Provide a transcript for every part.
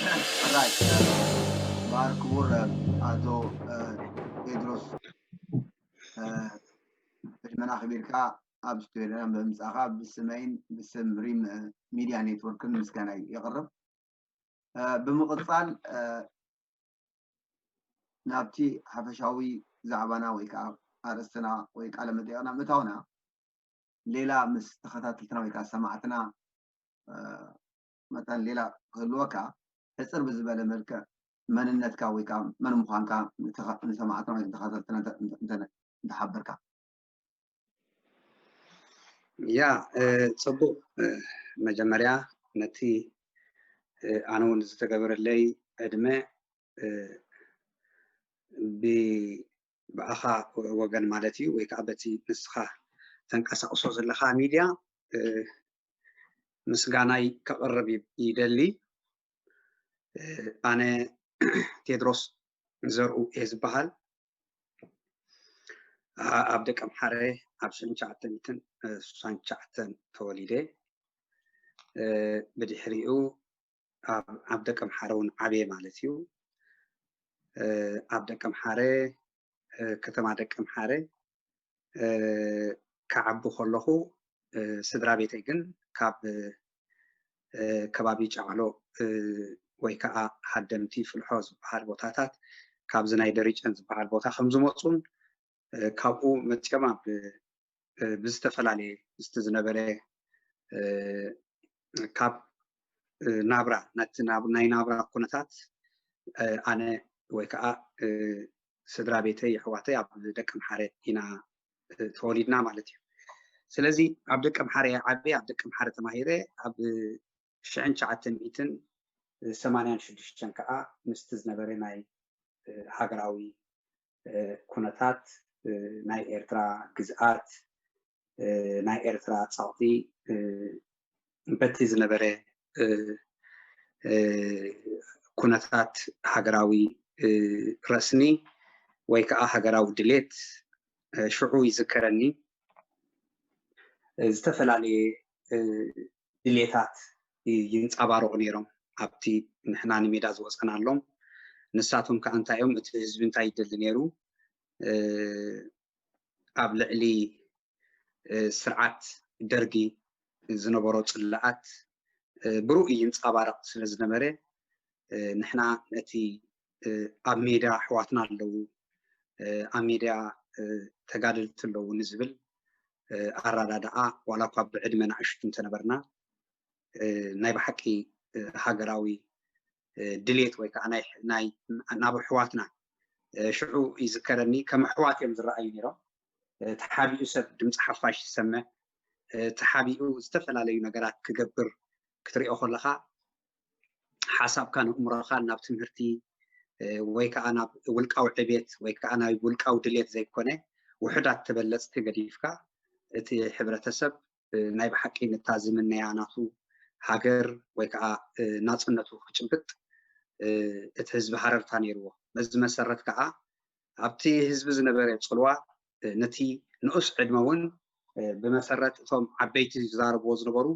ራይ ባር ክቡር ኣቶ ቴድሮስ፣ ዕድመና ኣኽቢርካ ኣብ ስቱድዮና ብምምጻእካ ብስመይን ብስም ሪም ሚድያ ኔትወርክን ምስጋና የቕርብ። ብምቕጻል ናብቲ ሓፈሻዊ ዛዕባና ወይ ከዓ ኣርእስትና ወይ ቃለ መጠይቕና ምእታውና፣ ሌላ ምስ ተኸታተልትና ወይ ከዓ ሰማዕትና መታን ሌላ ክህልወካ፣ ሕፅር ብዝበለ መልክዕ መንነትካ ወይ ከዓ መን ምዃንካ ንሰማዕትና ወይ ተኸታተልትና እንተሓበርካ። ያ፣ ፅቡቅ። መጀመርያ ነቲ ኣነ እውን ዝተገበረለይ ዕድመ ብኣኻ ወገን ማለት እዩ፣ ወይ ከዓ በቲ ንስኻ ተንቀሳቕሶ ዘለኻ ሚድያ ምስጋናይ ከቕርብ ይደሊ። ኣነ ቴድሮስ ዘርኡ እየ ዝበሃል። ኣብ ደቀምሓረ ኣብ ሽሕን ትሽዓተ ሚእትን ስሳን ትሽዓተን ተወሊደ። ብድሕሪኡ ኣብ ደቀምሓረ እውን ዓብየ ማለት እዩ። ኣብ ደቀምሓረ፣ ከተማ ደቀምሓረ ክዓቢ ከለኹ፣ ስድራ ቤተይ ግን ካብ ከባቢ ጫዕሎ ወይ ከዓ ሃደምቲ ፍልሖ ዝበሃል ቦታታት ካብዚ ናይ ደሪጨን ዝበሃል ቦታ ከም ዝመፁን ካብኡ መፂኦም ኣብ ብዝተፈላለየ ምስቲ ዝነበረ ካብ ናብራ፣ ነቲ ናይ ናብራ ኩነታት ኣነ ወይ ከዓ ስድራ ቤተይ ኣሕዋተይ ኣብ ደቀምሓረ ኢና ተወሊድና ማለት እዩ። ስለዚ ኣብ ደቀምሓረ እየ ዓብየ፣ ኣብ ደቀምሓረ ተማሂረ። ኣብ ሽሕን ትሽዓተ ሚእትን ሰማንያን ሽዱሽተን ከዓ ምስቲ ዝነበረ ናይ ሃገራዊ ኩነታት፣ ናይ ኤርትራ ግዝኣት፣ ናይ ኤርትራ ጸቕጢ በቲ ዝነበረ ኩነታት ሃገራዊ ረስኒ ወይ ከዓ ሃገራዊ ድሌት ሽዑ ይዝከረኒ። ዝተፈላለየ ድሌታት ይንጸባረቑ ነይሮም ኣብቲ ንሕና ንሜዳ ዝወጸናሎም። ንሳቶም ከዓ እንታይ እዮም፣ እቲ ህዝቢ እንታይ ይደሊ ነይሩ፣ ኣብ ልዕሊ ስርዓት ደርጊ ዝነበሮ ጽልኣት ብሩእ ይንጸባረቕ ስለ ዝነበረ፣ ንሕና ነቲ ኣብ ሜዳ ኣሕዋትና ኣለዉ፣ ኣብ ሜዳ ተጋደልቲ ኣለዉ ንዝብል ኣረዳድኣ፣ ዋላ እኳ ብዕድመ ንኣሽቱ እንተነበርና፣ ናይ ብሓቂ ሃገራዊ ድሌት ወይ ከዓ ናይ ናብ ኣሕዋትና፣ ሽዑ ይዝከረኒ፣ ከም ኣሕዋት እዮም ዝረኣዩ ነይሮም። ተሓቢኡ ሰብ ድምፂ ሓፋሽ ይሰምዕ፣ ተሓቢኡ ዝተፈላለዩ ነገራት ክገብር ክትሪኦ ከለካ፣ ሓሳብካን ኣእምሮኻን ናብ ትምህርቲ ወይ ከዓ ናብ ውልቃዊ ዕቤት ወይ ከዓ ናብ ውልቃዊ ድሌት ዘይኮነ፣ ውሑዳት ተበለፅቲ ገዲፍካ፣ እቲ ሕብረተሰብ ናይ ብሓቂ ነታ ዝምነያ ናቱ ሃገር ወይ ከዓ ናፅነቱ ክጭብጥ እቲ ህዝቢ ሃረርታ ነይርዎ። በዚ መሰረት ከዓ ኣብቲ ህዝቢ ዝነበረ ፅልዋ፣ ነቲ ንኡስ ዕድመ እውን ብመሰረት እቶም ዓበይቲ ዝዛረብዎ ዝነበሩ፣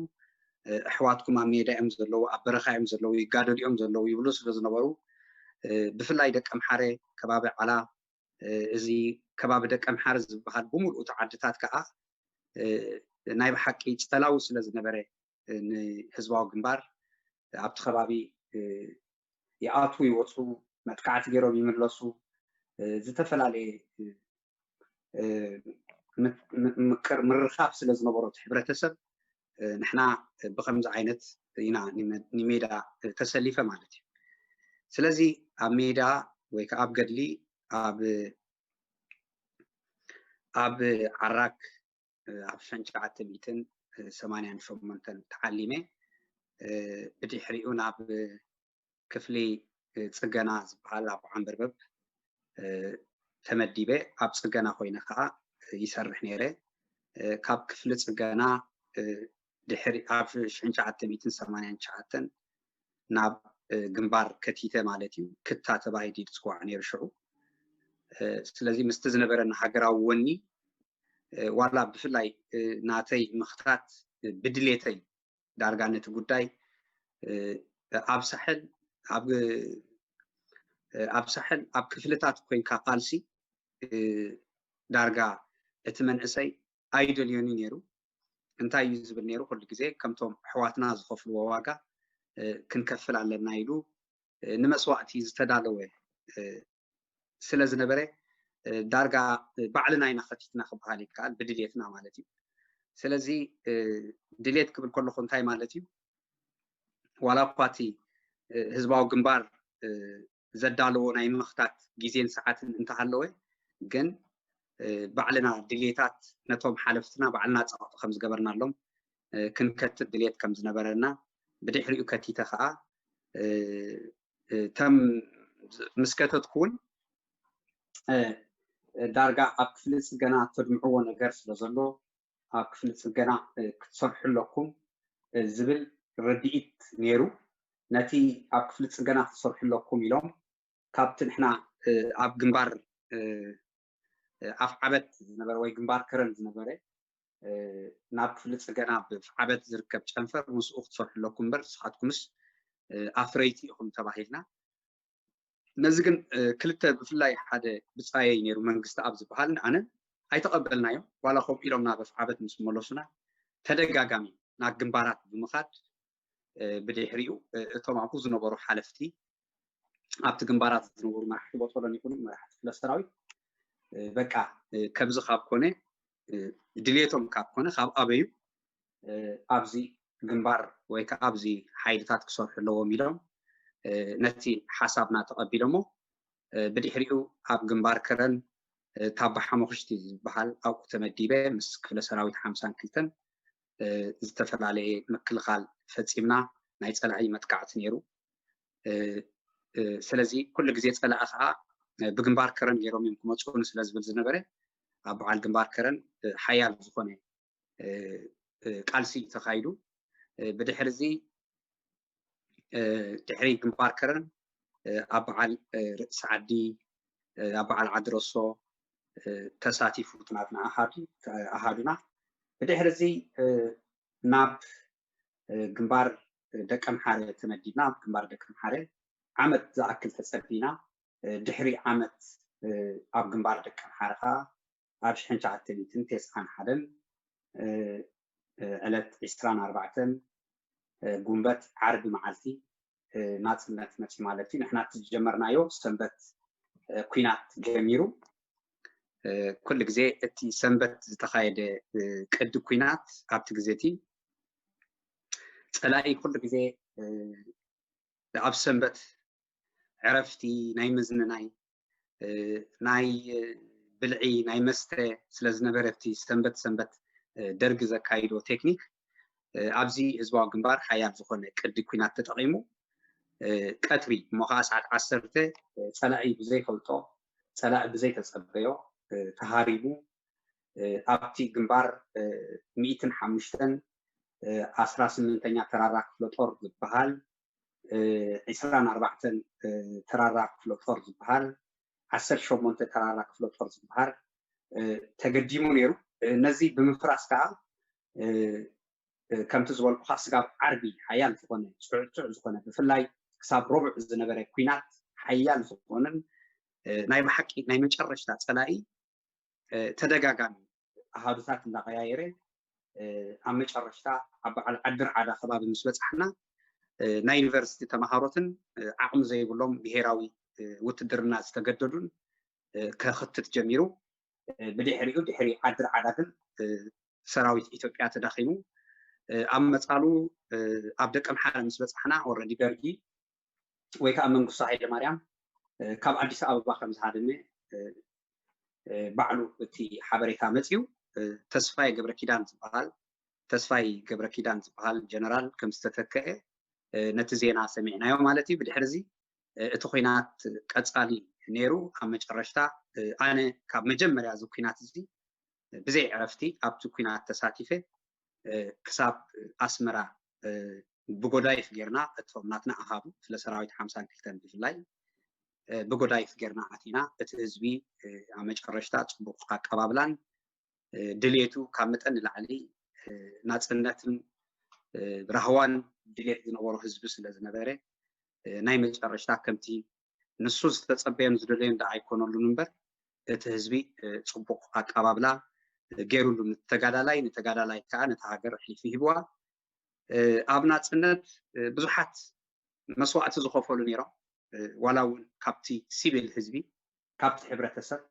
ኣሕዋትኩም ኣብ ሜዳ እዮም ዘለዉ፣ ኣብ በረኻ እዮም ዘለዉ፣ ይጋደሉ እዮም ዘለዉ ይብሉ ስለ ዝነበሩ፣ ብፍላይ ደቀምሓረ ከባቢ ዓላ፣ እዚ ከባቢ ደቀምሓረ ዝበሃል ብምልኡ እቲ ዓድታት ከዓ ናይ ብሓቂ ፀላዊ ስለ ዝነበረ ንህዝባዊ ግንባር፣ ኣብቲ ከባቢ ይኣትዉ ይወፁ፣ መጥቃዕቲ ገይሮም ይምለሱ፣ ዝተፈላለየ ምርኻብ ስለ ዝነበሮ እቲ ሕብረተሰብ፣ ንሕና ብከምዚ ዓይነት ኢና ንሜዳ ተሰሊፈ ማለት እዩ። ስለዚ ኣብ ሜዳ ወይ ከዓ ኣብ ገድሊ ኣብ ኣብ ዓራክ ኣብ ሽሕን ትሽዓተ ሚእትን ሰማንያን ሸሞንተን ተዓሊመ። ብድሕሪኡ ናብ ክፍሊ ፅገና ዝበሃል ኣብ ዓንበርበብ ተመዲበ፣ ኣብ ፅገና ኮይነ ከዓ ይሰርሕ ነይረ። ካብ ክፍሊ ፅገና ድሕሪ ኣብ ሽሕን ትሽዓተ ሚእትን ሰማንያን ትሽዓተን ናብ ግንባር ከቲተ ማለት እዩ። ክታ ተባሂሉ ዝፅዋዕ ነይሩ ሽዑ። ስለዚ ምስቲ ዝነበረኒ ሃገራዊ ወኒ፣ ዋላ ብፍላይ ናተይ ምኽታት ብድሌተይ፣ ዳርጋ ነቲ ጉዳይ ኣብ ሳሕል ኣብ ኣብ ሳሕል ኣብ ክፍልታት ኮይንካ ቃልሲ ዳርጋ እቲ መንእሰይ ኣይደልዮን ነይሩ። እንታይ እዩ ዝብል ነይሩ? ኩሉ ግዜ ከምቶም ኣሕዋትና ዝኸፍልዎ ዋጋ ክንከፍል ኣለና ኢሉ ንመስዋእቲ ዝተዳለወ ስለ ዝነበረ ዳርጋ ባዕልና ኢና ከቲትና ክበሃል ይከኣል፣ ብድልየትና ማለት እዩ። ስለዚ ድልየት ክብል ከለኹ እንታይ ማለት እዩ? ዋላ እኳ እቲ ህዝባዊ ግንባር ዘዳለዎ ናይ ምኽታት ግዜን ሰዓትን እንተሃለወ፣ ግን ባዕልና ድልየታት ነቶም ሓለፍትና ባዕልና ጸቕጢ ከም ዝገበርናሎም ክንከትት ድልየት ከም ዝነበረና፣ ብድሕሪኡ ከቲተ ከዓ ተም ምስ ከተትኩ እውን ዳርጋ ኣብ ክፍሊ ጽገና ተድምዕዎ ነገር ስለ ዘሎ ኣብ ክፍሊ ጽገና ክትሰርሑ ኣለኩም ዝብል ርድኢት ነይሩ። ነቲ ኣብ ክፍሊ ጽገና ክትሰርሑ ኣለኩም ኢሎም ካብቲ ንሕና ኣብ ግንባር ኣፍ ዓበት ዝነበረ ወይ ግንባር ከረን ዝነበረ ናብ ክፍሊ ጽገና ብፍ ዓበት ዝርከብ ጨንፈር ምስኡ ክትሰርሑ ኣለኩም እምበር ንስኻትኩምስ ኣፍረይቲ ኢኹም ተባሂልና። ነዚ ግን ክልተ ብፍላይ ሓደ ብጻየይ ነይሩ መንግስቲ ኣብ ዝበሃል ኣነ ኣይተቐበልናዮም። ዋላ ከምኡ ኢሎም ናብ ኣፍ ዓበት ምስ መለሱና ተደጋጋሚ ናብ ግንባራት ብምኻድ ብድሕሪኡ እቶም ኣብኡ ዝነበሩ ሓለፍቲ ኣብቲ ግንባራት ዝነበሩ መራሕቲ ቦጦሎን ይኹኑ መራሕቲ ክፍለ ሰራዊት በቃ ከምዚ ካብ ኮነ ድልየቶም ካብ ኮነ ካብ ኣበዩ ኣብዚ ግንባር ወይ ከዓ ኣብዚ ሓይልታት ክሰርሑ ኣለዎም ኢሎም ነቲ ሓሳብና ተቐቢሎሞ ብድሕሪኡ ኣብ ግንባር ከረን ታባ ሓሙኽሽቲ ዝበሃል ኣብኡ ተመዲበ ምስ ክፍለ ሰራዊት ሓምሳን ክልተን ዝተፈላለየ ምክልኻል ፈፂምና ናይ ፀላኢ መጥቃዕቲ ነይሩ። ስለዚ ኩሉ ግዜ ፀላኢ ከዓ ብግንባር ከረን ገይሮም እዮም ክመፁ ስለ ዝብል ዝነበረ ኣብ በዓል ግንባር ከረን ሓያል ዝኾነ ቃልሲ እዩ ተኻይዱ። ብድሕሪ እዚ ድሕሪ ግንባር ከረን ኣብ በዓል ርእሲ ዓዲ ኣብ በዓል ዓዲ ረሶ ተሳቲፉ ናትና ኣሃዱና። ብድሕሪ እዚ ናብ ግንባር ደቀምሓረ ተመዲብና ኣብ ግንባር ደቀምሓረ ዓመት ዝኣክል ተፀቢና። ድሕሪ ዓመት ኣብ ግንባር ደቀምሓረ ከዓ ኣብ ሽሕን ትሽዓተ ሚእትን ተስዓን ሓደን ዕለት ዕስራን ኣርባዕተን ጉንበት ዓርቢ መዓልቲ ናፅነት መፂ ማለት እዩ። ንሕና እቲ ዝጀመርናዮ ሰንበት ኩናት ጀሚሩ። ኩሉ ግዜ እቲ ሰንበት ዝተኻየደ ቅዲ ኩናት ኣብቲ ግዜ እቲ ፀላኢ ኩሉ ግዜ ኣብ ሰንበት ዕረፍቲ ናይ ምዝንናይ ናይ ብልዒ ናይ መስተ ስለ ዝነበረ እቲ ሰንበት ሰንበት ደርጊ ዘካይዶ ቴክኒክ ኣብዚ ህዝባዊ ግንባር ሓያል ዝኾነ ቅዲ ኩናት ተጠቒሙ ቀትሪ እሞ ከዓ ሰዓት ዓሰርተ ፀላኢ ብዘይፈልጦ ፀላኢ ብዘይተፀበዮ ተሃሪሙ ኣብቲ ግንባር ሚእትን ሓሙሽተን ዓስራ ስምንተኛ ተራራ ክፍለ ጦር ዝበሃል ዕስራን ኣርባዕተን ተራራ ክፍለ ጦር ዝበሃል ዓሰርተ ሸሞንተ ተራራ ክፍለ ጦር ዝበሃል ተገዲሙ ነይሩ። ነዚ ብምፍራስ ከዓ ከምቲ ዝበልኩካ ስጋብ ዓርቢ ሓያል ዝኾነ ፅዕፅዕ ዝኾነ ብፍላይ ክሳብ ረቡዕ ዝነበረ ኩናት ሓያል ዝኾነን ናይ ብሓቂ ናይ መጨረሽታ ፀላኢ ተደጋጋሚ ኣሃዱታት እንዳቀያየረ ኣብ መጨረሽታ ኣብ በዓል ዓዲ ርዓዳ ከባቢ ምስ በፃሕና ናይ ዩኒቨርሲቲ ተምሃሮትን ዓቕሚ ዘይብሎም ብሄራዊ ውትድርና ዝተገደዱን ከኽትት ጀሚሩ። ብድሕሪኡ ድሕሪ ዓዲ ርዓዳ ግን ሰራዊት ኢትዮጵያ ተዳኺሙ ኣብ መፃሉ ኣብ ደቀምሓረ ምስ በፃሕና ኦረዲ ደርጊ ወይ ከዓ መንግስቱ ሃይለማርያም ካብ ኣዲስ ኣበባ ከም ዝሃደመ ባዕሉ እቲ ሓበሬታ መፅዩ ተስፋይ ገብረ ኪዳን ዝበሃል ተስፋይ ገብረ ኪዳን ዝበሃል ጀነራል ከም ዝተተከአ ነቲ ዜና ሰሚዕናዮ ማለት እዩ። ብድሕሪ እዚ እቲ ኩናት ቀፃሊ ነይሩ። ኣብ መጨረሽታ ኣነ ካብ መጀመርያ እዚ ኩናት እዚ ብዘይ ዕረፍቲ ኣብቲ ኩናት ተሳቲፈ ክሳብ ኣስመራ ብጎዳይፍ ጌርና እቶም ናትና ኣሃዱ ስለ ሰራዊት ሓምሳን ክልተን ብፍላይ ብጎዳይፍ ጌርና ኣቲና እቲ ህዝቢ ኣብ መጨረሽታ ፅቡቅ ኣቀባብላን ድሌቱ ካብ መጠን ንላዕሊ ናፅነትን ራህዋን ድሌት ዝነበሮ ህዝቢ ስለ ዝነበረ ናይ መጨረሽታ ከምቲ ንሱ ዝተጸበዮን ዝደለዮን ደኣ ኣይኮነሉን እምበር፣ እቲ ህዝቢ ጽቡቕ ኣቀባብላ ገይሩሉ፣ ንተጋዳላይ፣ ንተጋዳላይ ከኣ ነቲ ሃገር ኣሕሊፉ ሂብዋ። ኣብ ናጽነት ብዙሓት መስዋእቲ ዝኸፈሉ ነይሮም። ዋላ እውን ካብቲ ሲቪል ህዝቢ፣ ካብቲ ሕብረተሰብ፣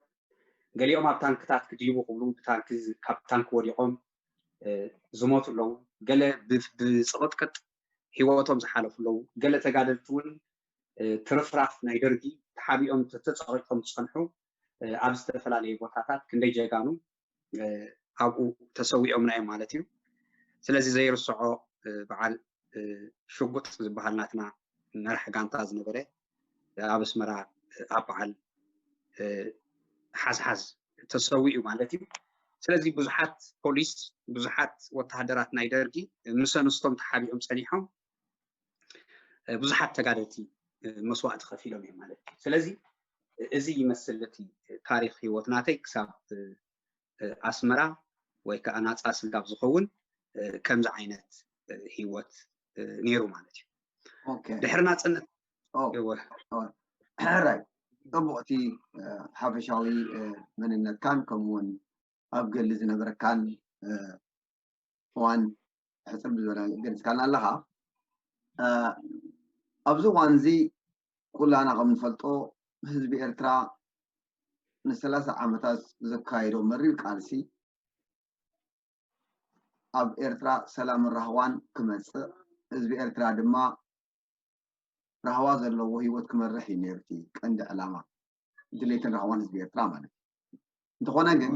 ገሊኦም ኣብ ታንክታት ክድይቡ ክብሉ ብታንኪ፣ ካብ ታንኪ ወዲቖም ዝሞቱ ኣለዉ። ገለ ብፅቕጥቅጥ ሂወቶም ዝሓለፉ ኣለዉ። ገለ ተጋደልቲ እውን ትርፍራፍ ናይ ደርጊ ተሓቢኦም ተፀቒጦም ዝፀንሑ ኣብ ዝተፈላለዩ ቦታታት ክንደይ ጀጋኑ ኣብኡ ተሰዊኦምና እዮም ማለት እዩ። ስለዚ ዘይርስዖ በዓል ሽጉጥ ዝበሃል ናትና መራሕ ጋንታ ዝነበረ ኣብ ኣስመራ ኣብ በዓል ሓዝሓዝ ተሰዊኡ ማለት እዩ። ስለዚ ብዙሓት ፖሊስ፣ ብዙሓት ወተሃደራት ናይ ደርጊ ምስ ኣንስቶም ተሓቢኦም ፀኒሖም ብዙሓት ተጋደልቲ መስዋእቲ ከፊሎም እዮም ማለት እዩ። ስለዚ እዚ ይመስል እቲ ታሪክ ህይወት ናተይ ክሳብ ኣስመራ ወይ ከዓ ናፃ ስጋብ ዝኸውን ከምዚ ዓይነት ህይወት ነይሩ ማለት እዩ። ድሕሪ ናፅነት ሕራይ ፅቡቕ እቲ ሓፈሻዊ መንነትካን ከምኡውን ኣብ ገሊ ዝነበረካን እዋን ሕፅር ብዝበለ ገሊፅካልና ኣለኻ። ኣብዚ እዋን እዚ ኩላና ከም ንፈልጦ ህዝቢ ኤርትራ ንሰላሳ ዓመታት ዘካየዶ መሪር ቃልሲ ኣብ ኤርትራ ሰላምን ራህዋን ክመፅእ፣ ህዝቢ ኤርትራ ድማ ራህዋ ዘለዎ ህይወት ክመርሕ እዩ ነይሩ እቲ ቀንዲ ዕላማ፣ ድሌትን ራህዋን ህዝቢ ኤርትራ ማለት እዩ። እንተኾነ ግን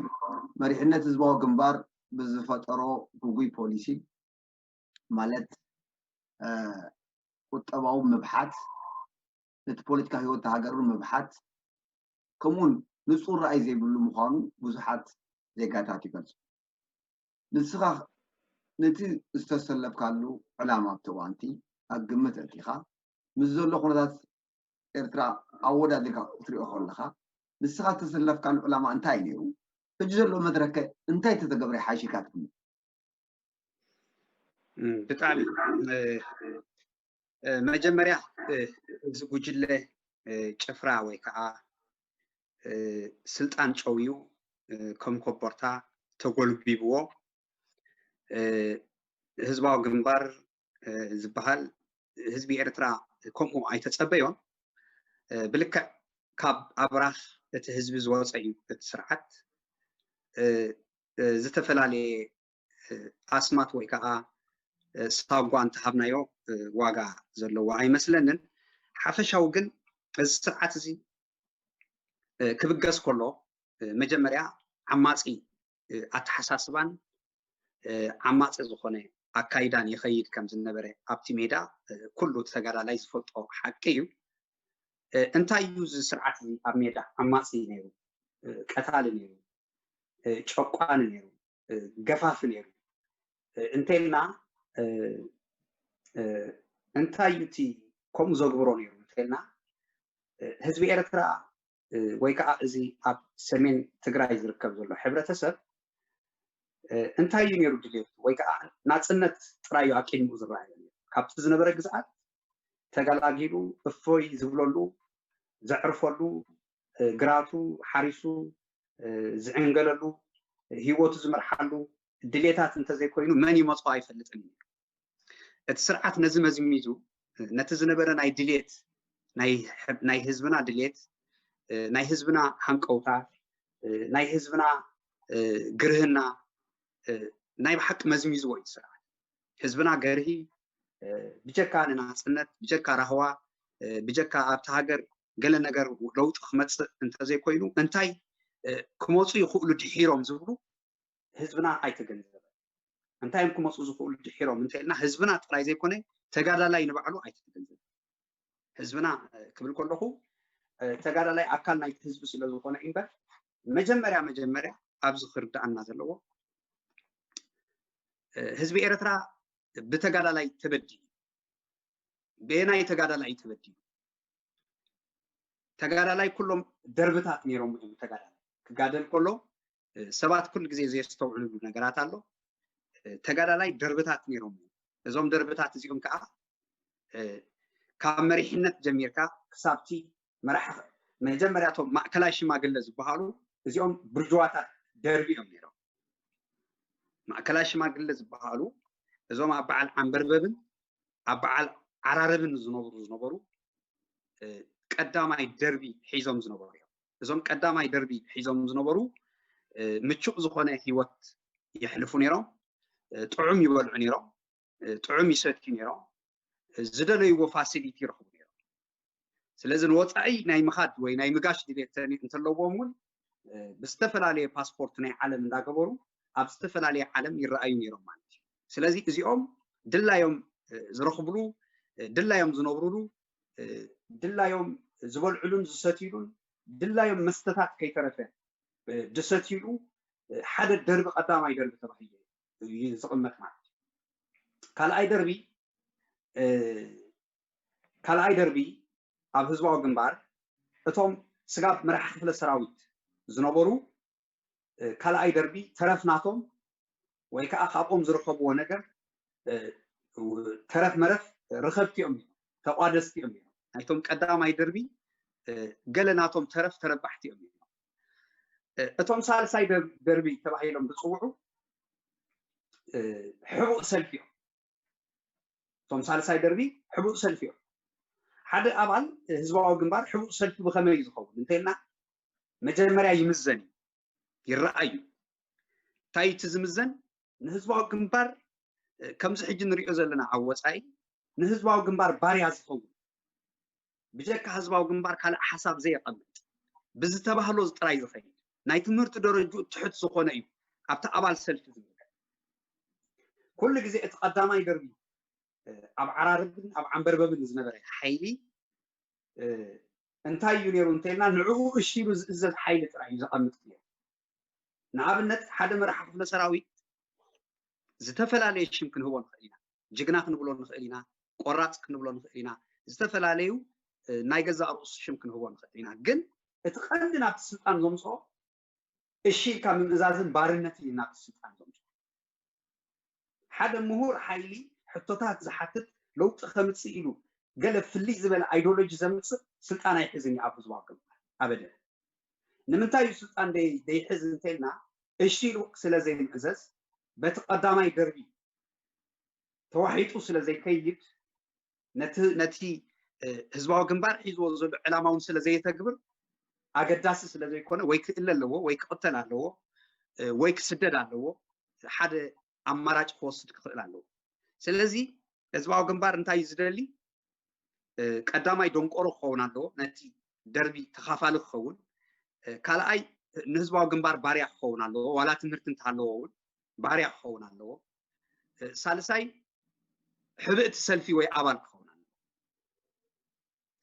መሪሕነት ህዝባዊ ግንባር ብዝፈጠሮ ግጉይ ፖሊሲ ማለት ቁጠባዊ ምብሓት፣ ነቲ ፖለቲካ ህይወት ሃገር እውን ምብሓት፣ ከምኡውን ንፁር ራእይ ዘይብሉ ምዃኑ ብዙሓት ዜጋታት ይገልፁ። ንስኻ ነቲ ዝተሰለፍካሉ ዕላማ ኣብቲ እዋንቲ ኣብ ግምት ኣእቲኻ ምስ ዘሎ ኩነታት ኤርትራ ኣወዳዲርካ ክትሪኦ ከለኻ ንስኻ ዝተሰለፍካሉ ዕላማ እንታይ ነይሩ? ሕጂ ዘሎ መድረከ እንታይ ተተገብረ ሓይሽካ ትብል? ብጣዕሚ መጀመርያ እዚ ጉጅለ ጭፍራ ወይ ከዓ ስልጣን ጨውዩ ከም ኮቦርታ ተጎልቢብዎ ህዝባዊ ግንባር ዝበሃል ህዝቢ ኤርትራ ከምኡ ኣይተጸበዮን። ብልክዕ ካብ ኣብራኽ እቲ ህዝቢ ዝወፀ እዩ እቲ ስርዓት። ዝተፈላለየ ኣስማት ወይ ከዓ ሳጓ እንተሃብናዮ ዋጋ ዘለዎ ኣይመስለንን። ሓፈሻዊ ግን እዚ ስርዓት እዚ ክብገስ ከሎ መጀመርያ ዓማፂ ኣተሓሳስባን ዓማፂ ዝኾነ ኣካይዳን ይኸይድ ከም ዝነበረ ኣብቲ ሜዳ ኩሉ ተጋዳላይ ዝፈልጦ ሓቂ እዩ። እንታይ እዩ እዚ ስርዓት እዚ ኣብ ሜዳ ዓማፂ ነይሩ፣ ቀታሊ ነይሩ፣ ጨቋኒ ነይሩ፣ ገፋፊ ነይሩ እንተልና እንታይ እዩ እቲ ከምኡ ዘግብሮ ነይሩ እንተልና ህዝቢ ኤርትራ ወይ ከዓ እዚ ኣብ ሰሜን ትግራይ ዝርከብ ዘሎ ሕብረተሰብ እንታይ እዩ ነይሩ ድሌቱ ወይ ከዓ ናፅነት ጥራይ እዩ ኣቂድምኡ ዝረኣዮ ነይሩ። ካብቲ ዝነበረ ግዝኣት ተገላጊሉ እፎይ ዝብለሉ ዘዕርፈሉ ግራቱ ሓሪሱ ዝዕንገለሉ ህይወቱ ዝመርሓሉ ድሌታት እንተዘይኮይኑ መን ይመፅኦ ኣይፈልጥን እዩ። እቲ ስርዓት ነዚ መዝሚዙ ነቲ ዝነበረ ናይ ድሌት ናይ ህዝብና ድሌት ናይ ህዝብና ሃንቀውታ ናይ ህዝብና ግርህና ናይ ብሓቂ መዝሚዝዎ እዩ ስርዓት። ህዝብና ገርሂ ብጀካ ንናፅነት ብጀካ ራህዋ ብጀካ ኣብቲ ሃገር ገለ ነገር ለውጢ ክመፅእ እንተዘይኮይኑ እንታይ ክመፁ ይኽእሉ ድሒሮም ዝብሉ ህዝብና ኣይተገንዘበ። እንታይ እዮም ክመፁ ዝኽእሉ ድሒሮም እንተልና ህዝብና ጥራይ ዘይኮነ ተጋዳላይ ንባዕሉ ኣይተገንዘበ። ህዝብና ክብል ከለኹ ተጋዳላይ ኣካል ናይቲ ህዝቢ ስለ ዝኾነ እምበር መጀመርያ መጀመርያ ኣብዚ ክርዳኣና ዘለዎ ህዝቢ ኤርትራ ብተጋዳላይ ተበዲሉ። በየናይ ተጋዳላይ ተበዲሉ? ተጋዳላይ ኩሎም ደርብታት ነይሮም እዮም። ተጋዳላይ ክጋደል ከሎ ሰባት ኩሉ ግዜ ዘየስተውዕልሉ ነገራት ኣሎ። ተጋዳላይ ደርብታት ነይሮም እዮም። እዞም ደርብታት እዚኦም ከዓ ካብ መሪሕነት ጀሚርካ ክሳብቲ መራሕ መጀመርያቶም ማእከላይ ሽማግለ ዝበሃሉ እዚኦም ብርጅዋታት ደርቢ እዮም ነይሮም። ማእከላይ ሽማግለ ዝበሃሉ እዞም ኣብ በዓል ዓንበርበብን ኣብ በዓል ዓራረብን ዝነብሩ ዝነበሩ ቀዳማይ ደርቢ ሒዞም ዝነበሩ እዮም። እዞም ቀዳማይ ደርቢ ሒዞም ዝነበሩ ምቹእ ዝኾነ ህይወት የሕልፉ ነይሮም። ጥዑም ይበልዑ ነይሮም። ጥዑም ይሰትዩ ነይሮም። ዝደለይዎ ፋሲሊቲ ይረኽቡ ነይሮም። ስለዚ ንወፃኢ ናይ ምኻድ ወይ ናይ ምጋሽ ድሌት እንተለዎም እውን ብዝተፈላለየ ፓስፖርት ናይ ዓለም እንዳገበሩ ኣብ ዝተፈላለየ ዓለም ይረኣዩ ነይሮም ማለት እዩ። ስለዚ እዚኦም ድላዮም ዝረኽብሉ፣ ድላዮም ዝነብሩሉ፣ ድላዮም ዝበልዕሉን ዝሰትይሉን፣ ድላዮም መስተታት ከይተረፈ ዝሰትይሉ ሓደ ደርቢ ቀዳማይ ደርቢ ተባሂሉ እዩ ዝቕመጥ ማለት እዩ። ካልኣይ ደርቢ ካልኣይ ደርቢ ኣብ ህዝባዊ ግንባር እቶም ስጋብ መራሒ ክፍለ ሰራዊት ዝነበሩ ካልኣይ ደርቢ ተረፍ ናቶም ወይ ከዓ ካብኦም ዝረኸብዎ ነገር ተረፍ መረፍ ርኸብቲ እዮም፣ ተቋደስቲ እዮም። ናይቶም ቀዳማይ ደርቢ ገለ ናቶም ተረፍ ተረባሕቲ እዮም። እቶም ሳልሳይ ደርቢ ተባሂሎም ዝፅውዑ ሕቡእ ሰልፊ እዮም። እቶም ሳልሳይ ደርቢ ሕቡእ ሰልፊ እዮም። ሓደ ኣባል ህዝባዊ ግንባር ሕቡእ ሰልፊ ብኸመይ እዩ ዝኸውን እንተልና መጀመርያ ይምዘን እዩ፣ ይረኣዩ። እንታይ እቲ ዝምዘን? ንህዝባዊ ግንባር ከምዚ ሕጂ ንሪኦ ዘለና ኣብ ወፃኢ ንህዝባዊ ግንባር ባርያ ዝኸውን፣ ብጀካ ህዝባዊ ግንባር ካልእ ሓሳብ ዘየቐምጥ፣ ብዝተባህሎ ጥራይ ዝኸይድ፣ ናይ ትምህርቲ ደረጅኡ ትሕት ዝኾነ እዩ ኣብቲ ኣባል ሰልፊ ዝምልከት። ኩሉ ግዜ እቲ ቀዳማይ ደርቢ ኣብ ዓራርብን ኣብ ዓንበርበብን ዝነበረ ሓይሊ እንታይ እዩ ነይሩ እንተልና ንዕኡ እሺ ኢሉ ዝእዘዝ ሓይሊ ጥራይ እዩ ዘቐምጥ ነይሩ። ንኣብነት ሓደ መራሒ ክፍለ ሰራዊት ዝተፈላለየ ሽም ክንህቦ ንኽእል ኢና። ጅግና ክንብሎ ንኽእል ኢና፣ ቆራፅ ክንብሎ ንኽእል ኢና፣ ዝተፈላለዩ ናይ ገዛእ ርእሱ ሽም ክንህቦ ንኽእል ኢና። ግን እቲ ቀንዲ ናብቲ ስልጣን ዘምፅኦ እሺ ኢልካ ምምእዛዝን ባርነትን እዩ ናብቲ ስልጣን ዘምፅኦ። ሓደ ምሁር ሓይሊ ሕቶታት ዝሓትት ለውጢ ከምፅእ ኢሉ ገለ ፍልይ ዝበለ ኣይዲዮሎጂ ዘምፅእ ስልጣን ኣይሕዝን እዩ ኣብ ህዝባዊ ግንባር ኣበደን። ንምንታይ እዩ ስልጣን ደይሕዝ እንተልና እሺ ኢሉ ስለ ዘይምእዘዝ በቲ ቀዳማይ ደርቢ ተዋሒጡ ስለ ዘይከይድ ነቲ ህዝባዊ ግንባር ሒዝዎ ዘሎ ዕላማ እውን ስለ ዘየተግብር ኣገዳሲ ስለ ዘይኮነ ወይ ክእለ ኣለዎ ወይ ክቕተል ኣለዎ ወይ ክስደድ ኣለዎ። ሓደ ኣማራጭ ክወስድ ክኽእል ኣለዎ። ስለዚ ህዝባዊ ግንባር እንታይ እዩ ዝደሊ? ቀዳማይ ደንቆሮ ክኸውን ኣለዎ፣ ነቲ ደርቢ ተኻፋሊ ክኸውን። ካልኣይ ንህዝባዊ ግንባር ባርያ ክኸውን ኣለዎ፣ ዋላ ትምህርቲ እንተሃለዎ እውን ባርያ ክኸውን ኣለዎ። ሳልሳይ ሕብእቲ ሰልፊ ወይ ኣባል ክኸውን ኣለዎ።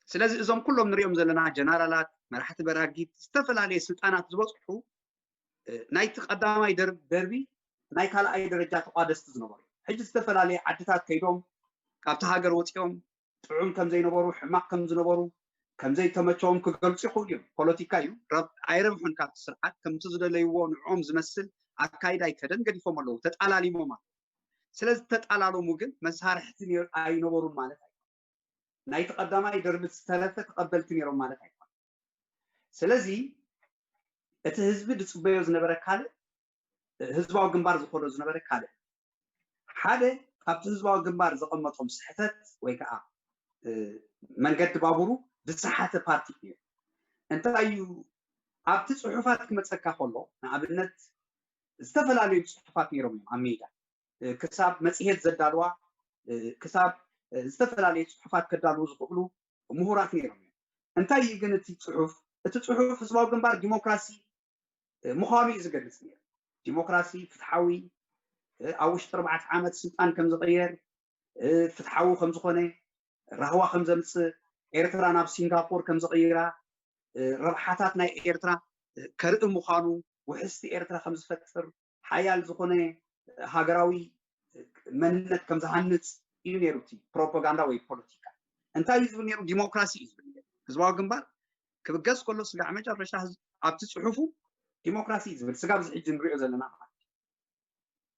ስለዚ እዞም ኩሎም ንሪኦም ዘለና ጀነራላት፣ መራሕቲ በራጊት፣ ዝተፈላለየ ስልጣናት ዝበፅሑ ናይቲ ቀዳማይ ደርቢ ናይ ካልኣይ ደረጃ ተቋደስቲ ዝነበሩ ሕጂ ዝተፈላለየ ዓድታት ከይዶም ካብቲ ሃገር ወፂኦም ጥዑም ከም ዘይነበሩ ሕማቅ ከም ዝነበሩ ከም ዘይተመቸዎም ክገልፁ ይኽእሉ እዮም። ፖለቲካ እዩ፣ ኣይረብሑን ካብቲ ስርዓት ከምቲ ዝደለይዎ ንዕኦም ዝመስል ኣካይዳ ኣይከደን ገዲፎም ኣለዉ፣ ተጣላሊሞም ኣለዉ። ስለዚ ተጣላለሙ ግን መሳርሕቲ ኣይነበሩን ማለት ኣይኮነን። ናይቲ ቀዳማይ ደርቢ ዝተረፈ ተቐበልቲ ነይሮም ማለት ኣይኮነን። ስለዚ እቲ ህዝቢ ዝፅበዮ ዝነበረ ካልእ፣ ህዝባዊ ግንባር ዝኸዶ ዝነበረ ካልእ። ሓደ ካብቲ ህዝባዊ ግንባር ዘቐመጦም ስሕተት ወይ ከዓ መንገዲ ባቡሩ ዝሰሓተ ፓርቲ እዩ። እንታይ እዩ ኣብቲ ፅሑፋት ክመፀካ ከሎ ንኣብነት ዝተፈላለዩ ፅሑፋት ነይሮም እዮም ኣብ ሜዳ ክሳብ መፅሄት ዘዳልዋ ክሳብ ዝተፈላለዩ ፅሑፋት ከዳልዉ ዝኽእሉ ምሁራት ነይሮም እዮም። እንታይ እዩ ግን እቲ ፅሑፍ? እቲ ፅሑፍ ህዝባዊ ግንባር ዲሞክራሲ ምዃኑ እዩ ዝገልፅ ነይሩ። ዲሞክራሲ ፍትሓዊ ኣብ ውሽጢ ኣርባዕተ ዓመት ስልጣን ከም ዝቕየር ፍትሓዊ ከም ዝኾነ ራህዋ ከም ዘምፅእ ኤርትራ ናብ ሲንጋፖር ከም ዝቕይራ ረብሓታት ናይ ኤርትራ ከርኢ ምዃኑ ውሕስቲ ኤርትራ ከም ዝፈጥር ሓያል ዝኾነ ሃገራዊ መንነት ከም ዝሃንፅ እዩ ነይሩ እቲ ፕሮፓጋንዳ ወይ ፖለቲካ። እንታይ እዩ ዝብል ነይሩ? ዲሞክራሲ እዩ ዝብል ነይሩ። ህዝባዊ ግንባር ክብገስ ከሎ ስጋዕ መጨረሻ ኣብቲ ፅሑፉ ዲሞክራሲ እዩ ዝብል ስጋብ ዝሕጂ ንሪኦ ዘለና ማለት እዩ።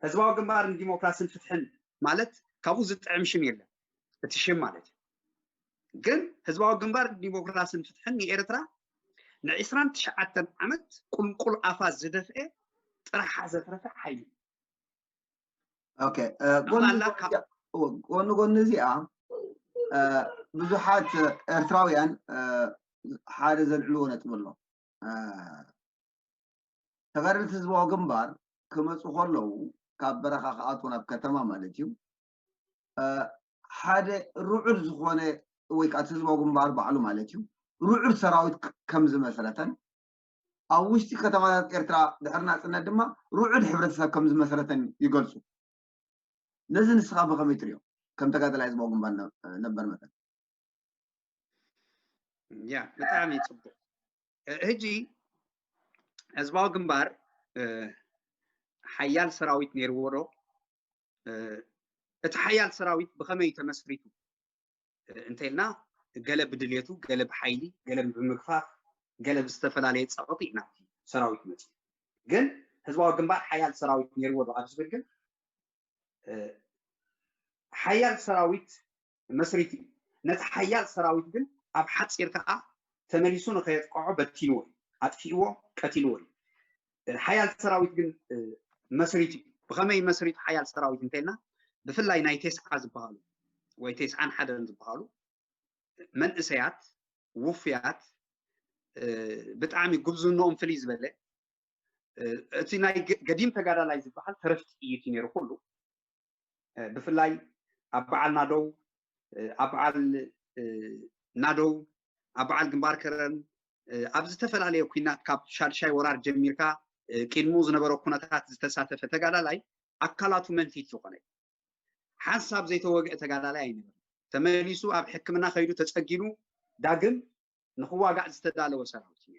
ህዝባዊ ግንባርን ዲሞክራስን ፍትሕን ማለት ካብኡ ዝጥዕም ሽም የለን። እቲ ሽም ማለት እዩ ግን ህዝባዊ ግንባር ዲሞክራስን ፍትሕን ንኤርትራ ንዕስራን ትሽዓተን ዓመት ቁልቁል ኣፋ ዝደፍኤ ጥራሓ ዘትረፈ ሓይሊ ኦኬ፣ ጎኒ ጎኒ እዚኣ ብዙሓት ኤርትራውያን ሓደ ዘልዕልዎ ነጥቢ ኣሎ። ተጋደልቲ ህዝባዊ ግንባር ክመፁ ከለዉ ካብ በረኻ ክኣትዉ ናብ ከተማ ማለት እዩ ሓደ ርዑድ ዝኾነ ወይ ከዓ ህዝባዊ ግንባር ባዕሉ ማለት እዩ ርዑድ ሰራዊት ከም ዝመስረተን ኣብ ውሽጢ ከተማታት ኤርትራ ድሕሪ ናፅነት ድማ ርዑድ ሕብረተሰብ ከም ዝመስረተን ይገልፁ። ነዚ ንስኻ ብኸመይ ትሪኦ? ከም ተጋደላይ ህዝባዊ ግንባር ነበር መጠን። ያ ብጣዕሚ ፅቡቅ። ሕጂ ህዝባዊ ግንባር ሓያል ሰራዊት ነይርዎ ዶ? እቲ ሓያል ሰራዊት ብኸመይ ተመስሪቱ እንተኢልና፣ ገለ ብድሌቱ፣ ገለ ብሓይሊ፣ ገለ ብምግፋፍ፣ ገለ ብዝተፈላለየ ፀቕጢ ኢና ሰራዊት መፅኡ። ግን ህዝባዊ ግንባር ሓያል ሰራዊት ነይርዎ ዶ ኣብ ዝብል ግን ሓያል ሰራዊት መስሪቱ እዩ። ነቲ ሓያል ሰራዊት ግን ኣብ ሓፂር ከዓ ተመሊሱ ንኸየጥቅዖ በቲንዎ እዩ፣ ኣጥፊእዎ፣ ቀቲልዎ እዩ። ሓያል ሰራዊት ግን መስሪቱ እዩ። ብኸመይ መስሪቱ ሓያል ሰራዊት እንተልና ብፍላይ ናይ ቴስዓ ዝበሃሉ ወይ ቴስዓን ሓደን ዝበሃሉ መንእሰያት ውፉያት ብጣዕሚ ጉብዝንኦም ፍልይ ዝበለ እቲ ናይ ገዲም ተጋዳላይ ዝበሃል ተረፍ ጥይት እዩ ነይሩ ኩሉ። ብፍላይ ኣብ በዓል ናደው ኣብ በዓል ናደው ኣብ በዓል ግንባር ከረን ኣብ ዝተፈላለየ ኩናት ካብ ሻድሻይ ወራር ጀሚርካ ቅድሚኡ ዝነበረ ኩነታት ዝተሳተፈ ተጋዳላይ ኣካላቱ መንፊት ዝኾነ ሓንሳብ ዘይተወግአ ተጋዳላይ ኣይነበረን። ተመሊሱ ኣብ ሕክምና ከይዱ ተፀጊኑ ዳግም ንክዋጋእ ዝተዳለወ ሰራዊት እዩ።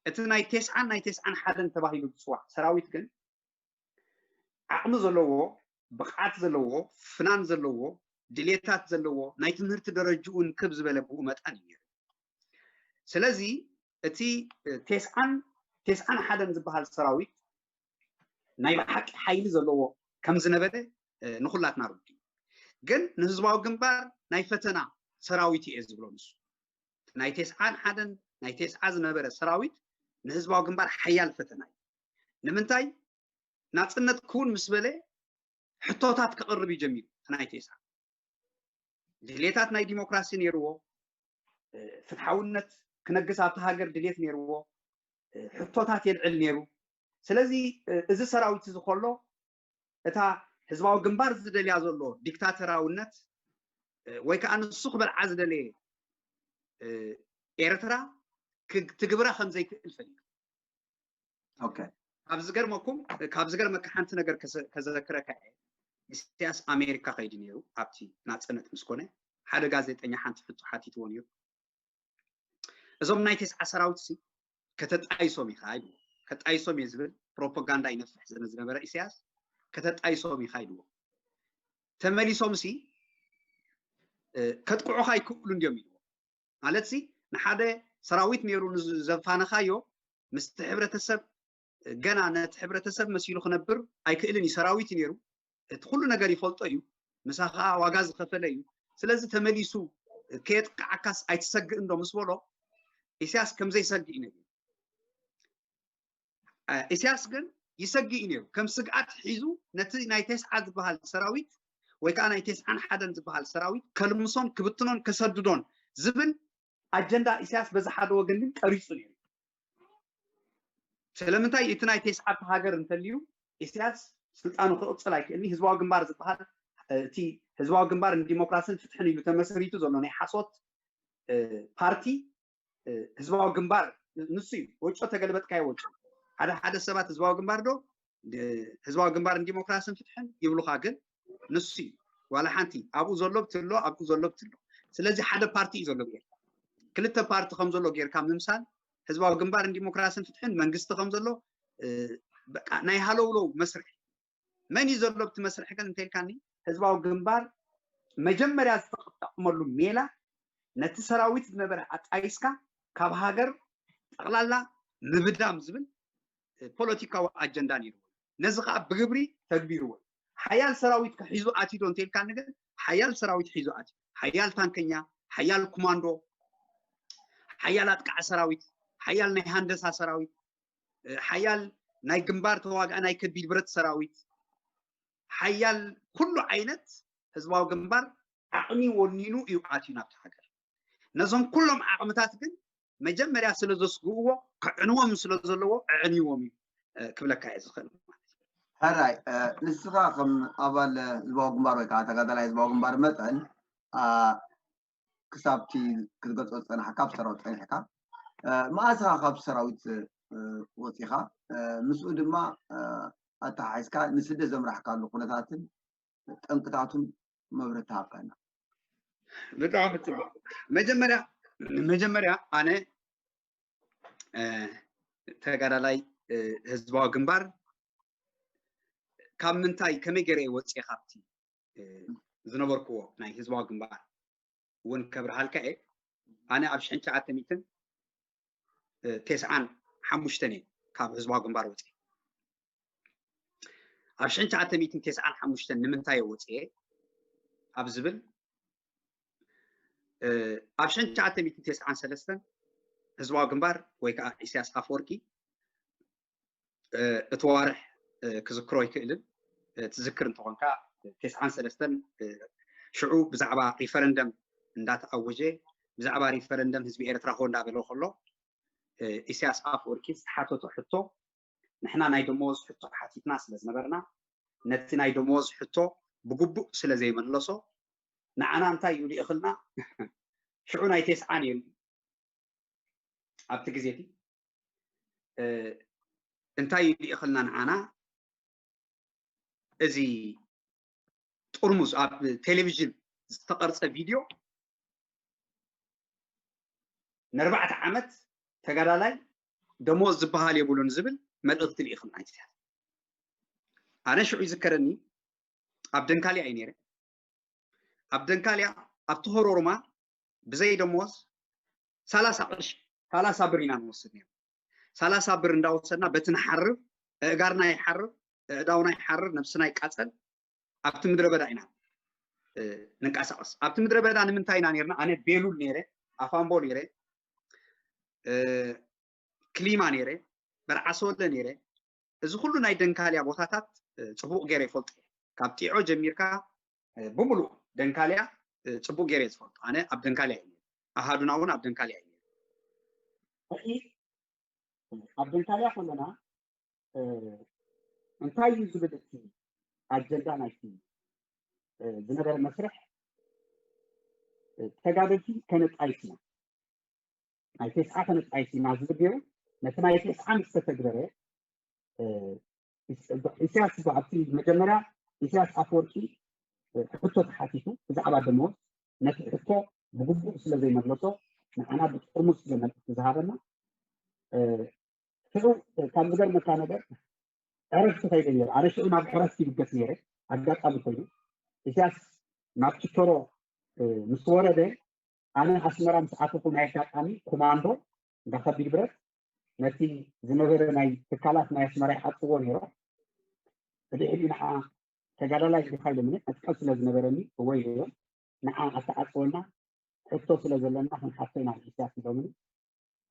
እቲ ናይ ቴስዓን ናይ ቴስዓን ሓደን ተባሂሉ ዝፅዋዕ ሰራዊት ግን ዓቕሚ ዘለዎ፣ ብቕዓት ዘለዎ፣ ፍናን ዘለዎ፣ ድሌታት ዘለዎ፣ ናይ ትምህርቲ ደረጅኡ እንክብ ዝበለ ብኡ መጠን እዩ። ስለዚ እቲ ቴስዓን ቴስዓን ሓደን ዝበሃል ሰራዊት ናይ ብሓቂ ሓይሊ ዘለዎ ከም ዝነበረ ንኩላትና ርዱ። ግን ንህዝባዊ ግንባር ናይ ፈተና ሰራዊት እየ ዝብሎ ንሱ። ናይ ቴስዓን ሓደን ናይ ቴስዓ ዝነበረ ሰራዊት ንህዝባዊ ግንባር ሓያል ፈተና እዩ። ንምንታይ? ናፅነት ክውን ምስ በለ ሕቶታት ክቕርብ እዩ ጀሚሩ። ናይ ቴስዓ ድሌታት ናይ ዲሞክራሲ ነይርዎ፣ ፍትሓውነት ክነግስ ኣብቲ ሃገር ድሌት ነይርዎ፣ ሕቶታት የልዕል ነይሩ። ስለዚ እዚ ሰራዊት እዚ ከሎ እታ ህዝባዊ ግንባር ዝደልያ ዘሎ ዲክታተራውነት ወይ ከዓ ንሱ ክበልዓ ዝደለየ ኤርትራ ትግብራ ከም ዘይክእል ፈሊጡ። ካብ ዝገርመኩም ካብ ዝገርመካ ሓንቲ ነገር ከዘክረካ እየ። ኢሳያስ ኣሜሪካ ከይዱ ነይሩ ኣብቲ ናፅነት ምስ ኮነ ሓደ ጋዜጠኛ ሓንቲ ሕቶ ሓቲትዎ ነይሩ። እዞም ናይ ቴስዓ ሰራዊት ሲ ከተጣይሶም ኢኻ ኢልዎ። ከጣይሶም እየ ዝብል ፕሮፓጋንዳ ይነፍሕ ዝነበረ ኢሳያስ ከተጣይሶም ኢኻ ኢልዎ። ተመሊሶም ሲ ከጥቅዑኻ ይክእሉ እንዲዮም ኢልዎ። ማለት ሲ ንሓደ ሰራዊት ነይሩ ዘፋነኻዮ ምስቲ ሕብረተሰብ ገና ነቲ ሕብረተሰብ መሲሉ ክነብር ኣይክእልን እዩ። ሰራዊት እዩ ነይሩ። እቲ ኩሉ ነገር ይፈልጦ እዩ። ምሳኻ ዋጋ ዝኸፈለ እዩ። ስለዚ ተመሊሱ ከየጥቅዓካስ ኣይትሰግእ እንዶ ምስ በሎ ኢሳያስ ከምዘይሰግእ እዩ ነጊሩ። ኢሳያስ ግን ይሰግእ እዩ ነይሩ። ከም ስግኣት ሒዙ ነቲ ናይ ቴስዓ ዝበሃል ሰራዊት ወይ ከዓ ናይ ቴስዓን ሓደን ዝበሃል ሰራዊት ከልምሶን ክብትኖን ከሰድዶን ዝብል ኣጀንዳ ኢሳያስ በዚ ሓደ ወገን ግን ቀሪፁ ነይሩ። ስለምንታይ እቲ ናይ ቴስዓ ሃገር እንተልዩ ኢሳያስ ስልጣኑ ክቕፅል ኣይክእልን። ህዝባዊ ግንባር ዝበሃል እቲ ህዝባዊ ግንባር ንዲሞክራስን ፍትሕን ኢሉ ተመስሪቱ ዘሎ ናይ ሓሶት ፓርቲ ህዝባዊ ግንባር ንሱ እዩ። ወጮ ተገልበጥካዮ ወጮ። ሓደ ሓደ ሰባት ህዝባዊ ግንባር ዶ ህዝባዊ ግንባር ንዲሞክራስን ፍትሕን ይብሉኻ፣ ግን ንሱ እዩ ዋላ ሓንቲ ኣብኡ ዘሎ ብትሎ ኣብኡ ዘሎ ብትሎ። ስለዚ ሓደ ፓርቲ እዩ ዘሎ ብኤርትራ። ክልተ ፓርቲ ከም ዘሎ ጌርካ ምምሳል ህዝባዊ ግንባር ንዲሞክራስን ፍትሕን መንግስቲ ከም ዘሎ በቃ ናይ ሃለውለው መስርሕ። መን እዩ ዘሎ ብቲ መስርሕ ግን እንተልካኒ ህዝባዊ ግንባር መጀመርያ ዝተጠቀመሉ ሜላ ነቲ ሰራዊት ዝነበረ ኣጣይስካ ካብ ሃገር ጠቕላላ ምብዳም ዝብል ፖለቲካዊ ኣጀንዳ ነይርዎ። ነዚ ከዓ ብግብሪ ተግቢርዎ። ሓያል ሰራዊት ሒዙ ኣትዩ ዶ እንተልካኒ ግን ሓያል ሰራዊት ሒዙ ኣትዩ። ሓያል ታንከኛ፣ ሓያል ኮማንዶ፣ ሓያል ኣጥቃዕ ሰራዊት፣ ሓያል ናይ ሃንደሳ ሰራዊት፣ ሓያል ናይ ግንባር ተዋጋእ ናይ ከቢድ ብረት ሰራዊት፣ ሓያል ኩሉ ዓይነት ህዝባዊ ግንባር ዓቕሚ ወኒኑ እዩ ኣትዩ ናብቲ ሃገር። ነዞም ኩሎም ዓቕምታት ግን መጀመርያ ስለ ዘስግእዎ፣ ክዕንዎም ስለ ዘለዎ ኣዕንዎም እዩ ክብለካ እየ ዝኽእል ማለት እዩ። ሕራይ፣ ንስኻ ከም ኣባል ህዝባዊ ግንባር ወይ ከዓ ተጋዳላይ ህዝባዊ ግንባር መጠን ክሳብቲ ክትገልፆ ዝፀናሕካ ኣብ ሰራዊት ፀኒሕካ፣ መኣስ ኢኻ ካብ ሰራዊት ወፂኻ? ምስኡ ድማ ኣተሓሒዝካ ንስደት ዘምራሕካሉ ኩነታትን ጠንቅታቱን መብርህ ትሃብካና። ብጣዕሚ ፅቡቅ። መጀመርያ መጀመርያ ኣነ ተጋዳላይ ህዝባዊ ግንባር ካብ ምንታይ ከመይ ገይረ እየ ወፅየ ካብቲ ዝነበርክዎ ናይ ህዝባዊ ግንባር እውን ከብርሃልካ እየ። ኣነ ኣብ ሽሕን ትሽዓተ ሚእትን ተስዓን ሓሙሽተን እየ ካብ ህዝባዊ ግንባር ወፅየ። ኣብ ሽሕን ትሽዓተ ሚእትን ተስዓን ሓሙሽተን ንምንታይ እየ ወፅየ ኣብ ዝብል ኣብ ሽሕን ትሽዓተ ሚእትን ተስዓን ሰለስተን ህዝባዊ ግንባር ወይ ከዓ ኢሳያስ ኣፈወርቂ እቲ ዋርሕ ክዝክሮ ኣይክእልን። ትዝክር እንተኾንካ ተስዓን ሰለስተን ሽዑ ብዛዕባ ሪፈረንደም እንዳተኣወጀ ብዛዕባ ሪፈረንደም ህዝቢ ኤርትራ ሆ እንዳበለ ከሎ ኢሳያስ ኣፈወርቂ ዝተሓተቶ ሕቶ ንሕና ናይ ደሞዝ ሕቶ ሓቲትና ስለ ዝነበርና ነቲ ናይ ደሞዝ ሕቶ ብግቡእ ስለ ዘይመለሶ ንዓና እንታይ እዩ ልኢኽልና ሽዑ ናይ ተስዓን እዩ ኣብቲ ግዜ እቲ እንታይ እዩ ልኢኽልና ንዓና እዚ ጥርሙዝ ኣብ ቴሌቪዥን ዝተቐርፀ ቪድዮ ንኣርባዕተ ዓመት ተጋዳላይ ደሞዝ ዝበሃል የብሉን ዝብል መልእኽቲ ልኢኽልና ኢሳያስ። ኣነ ሽዑ ይዝከረኒ ኣብ ደንካልያ እዩ ነይረ። ኣብ ደንካልያ ኣብቲ ኮሮርማ ብዘይ ደሞዝ ሰላሳ ቅርሺ ሰላሳ ብር ኢና ንወስድ ነይሩ። ሰላሳ ብር እንዳወሰድና በቲ ንሓርብ እእጋርና ይሓርብ እእዳውና ይሓርብ ነብስና ይቃፀል ኣብቲ ምድረ በዳ ኢና ንንቀሳቀስ። ኣብቲ ምድረ በዳ ንምንታይ ኢና ነርና? ኣነ ቤሉል ነይረ፣ ኣፋምቦ ነይረ፣ ክሊማ ነይረ፣ በርዓሶለ ነይረ። እዚ ኩሉ ናይ ደንካልያ ቦታታት ፅቡቅ ገይረ ይፈልጦ። ካብ ጢዖ ጀሚርካ ብምሉእ ደንካልያ ፅቡቅ ገይረ ዝፈልጦ። ኣነ ኣብ ደንካልያ እዩ ኣሃዱና እውን ኣብ ደንካልያ እዩ። ኣብ ደንካልያ ከለና እንታይ እዩ ዝብል እቲ ኣጀንዳ ናይቲ ዝነበረ መስርሕ ተጋደልቲ ከነጣይስና ናይ ተስዓ ከነጣይስና ዝብል ነይሩ። ነቲ ናይ ተስዓ ምስ ተተግበረ ኢሳያስ ኣብቲ መጀመርያ ኢሳያስ ኣፈወርቂ ሕቶ ተሓቲቱ ብዛዕባ ደሞዝ ነቲ ሕቶ ብግቡእ ስለ ዘይመለሶ ንዓና ብጥርሙዝ ስለ መልእክቲ ዝሃበና ሽዑ ካብ ዝገርመካ ነገር ዕረፍቲ ከይደ ነይሩ። ኣነ ሽዑ ናብ ዕረፍቲ ይብገስ ነይረ። ኣጋጣሚ ኮይኑ ኢሳያስ ናብ ችቶሮ ምስ ወረደ ኣነ ኣስመራ ምስ ኣተኹ ናይ ኣጋጣሚ ኮማንዶ እንዳ ከቢድ ብረት ነቲ ዝነበረ ናይ ትካላት ናይ ኣስመራ ይሓፅዎ ነይሮም። ብድሕሪ ንዓ ተጋዳላይ ዲኻ ኢሎምኒ ዕጥቀብ ስለ ዝነበረኒ እወ ኢሎም ንዓ ኣተዓፅወና ሕቶ ስለ ዘለና ክንሓቶ ኢና ኢሳያስ ኢሎምኒ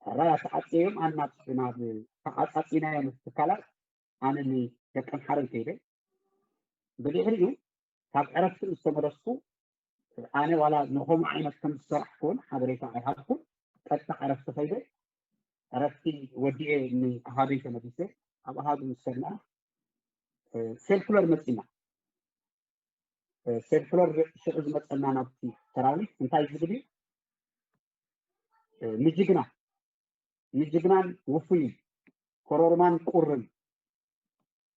ሕራይ ኣተዓፅዮም ኣናብ ናብ ተዓፃፂናዮም ትካላት ኣነ ንደቀምሓረን ከይደ ብድሕሪኡ ካብ ዕረፍቲ ምስ ተመለስኩ ኣነ ዋላ ንኸምኡ ዓይነት ከም ዝሰራሕኩ እውን ሓበሬታ ኣይሃብኩን። ቀጥታ ዕረፍቲ ከይደ ዕረፍቲ ወዲኤ ንኣሃዱይ ተመሊሰ ኣብ ኣሃዱ ምስ ሰድና ሴልኩለር መፂና ሴልኩለር ሽዑ ዝመፀና ናብቲ ሰራዊት እንታይ ዝብል እዩ ንጅግና ንጅግናን ውፉይን ኮሮርማን ቁርን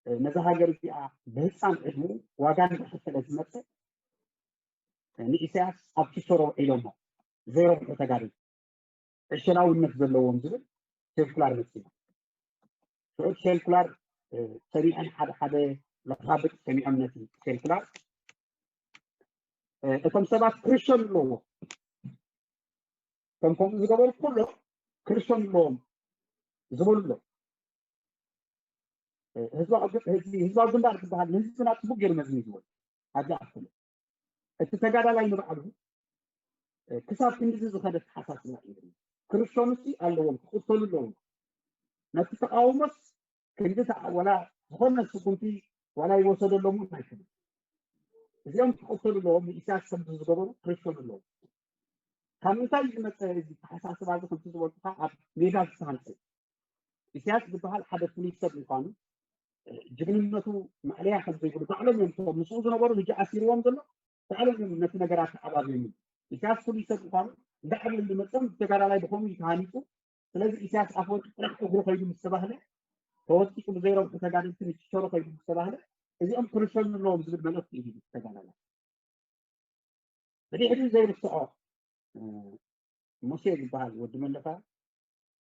ነዛ ሃገር እዚኣ ብህፃን ዕድሙ ዋጋ እንዳኸፈለ ዝመፅእ ንኢሳያስ ኣብ ኪሶሮ ውዒሎሞ ዘይረብሑ ተጋሩ ዕሸላውነት ዘለዎም ዝብል ሴልኩላር መፂና ሽዑ ሴልኩላር ሰሚዐን ሓደ ሓደ ለኻብጥ ሰሚዖም ነቲ ሴልኩላር እቶም ሰባት ክርሸኑ ኣለዎ ከም ከምኡ ዝገበሩ ኩሎ ክርሸኑ ኣለዎም ዝብሉ ኣለዉ ህዝባዊ ግንባር ዝበሃል ንህዝብና ፅቡቅ ገይሩ መዝሚዝዎ ኣብዚ ኣክሉ እቲ ተጋዳላይ ንባዕሉ ክሳብ ክንዲዚ ዝኸደ ኣተሓሳስባ እዩ። ክርስቶንሲ ኣለዎም፣ ክቕተሉ ኣለዎም። ነቲ ተቃውሞስ ክንዲ ወላ ዝኾነ ስጉምቲ ዋላ ይወሰደሎም ኣይኮነ። እዚኦም ክቕተሉ ኣለዎም። ንኢሳያስ ከምዚ ዝገበሩ ክርስቶን ኣለዎም። ካብ ምንታይ ዝመፀ እዚ ተሓሳስባ እዚ? ከምቲ ዝበልኩካ ኣብ ሜዳ ዝተሃንፀ ኢሳያስ ዝበሃል ሓደ ፍሉይ ሰብ ምኳኑ፣ ጅግንነቱ ማዕለያ ከም ዘይብሉ ባዕሎም እዮም እቶም ምስኡ ዝነበሩ ሕጂ ኣሲርዎም ዘሎ። ባዕሎም እዮም ነቲ ነገራት ተዓባብዮምሉ። ኢሳያስ ፍሉይ ሰብ ምኳኑ እንዳዕብሉ ዝመፀም ተጋዳላይ ብኸምኡ እዩ ተሃኒፁ። ስለዚ ኢሳያስ ኣፈወርቂ ጥራሕ እግሩ ከይዱ ምስ ተባህለ፣ ተወፂኡ ብዘይረብሑ ተጋደልቲ ንችቸሮ ከይዱ ምስ ተባህለ፣ እዚኦም ክርስቶን ኣለዎም ዝብል መልእኽቲ እዩ ተጋዳላይ። ብድሕሪ ዘይርስዖ ሙሴ ዝበሃል ወዲ መለኻ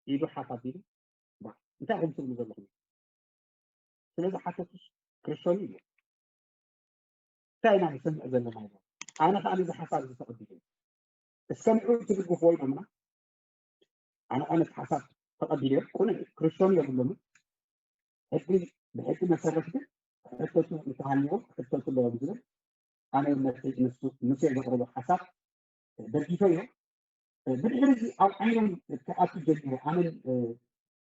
ኢዱ ሓፍ ኣቢሉ እንታይ ኢኹም ትብሉ ዘለኹም? ስለዚ ሓተቱስ ክርስቶን እዩ። እንታይ ኢና ንሰምዕ ዘለና? ኣነ ከዓ ነዚ ሓሳብ እዚ ተቐቢለ እስከምዑ ትድግፍዎ ኢሎምና። ኣነ ከዓ ነቲ ሓሳብ ተቐቢለ ቅኑዕ ክርስቶን የብሎምን። ሕጊ ብሕጊ መሰረት ግን ክሕተቱ እንተሃልዎም ክሕተቱ ኣለዎም ዝብል ኣነ ነቲ ንሱ ሙሴ ዘቕረቦ ሓሳብ ደጊፈዮ። ብድሕሪ እዚ ኣብ ዓይኖም ክኣቱ ጀሚረ። ኣነ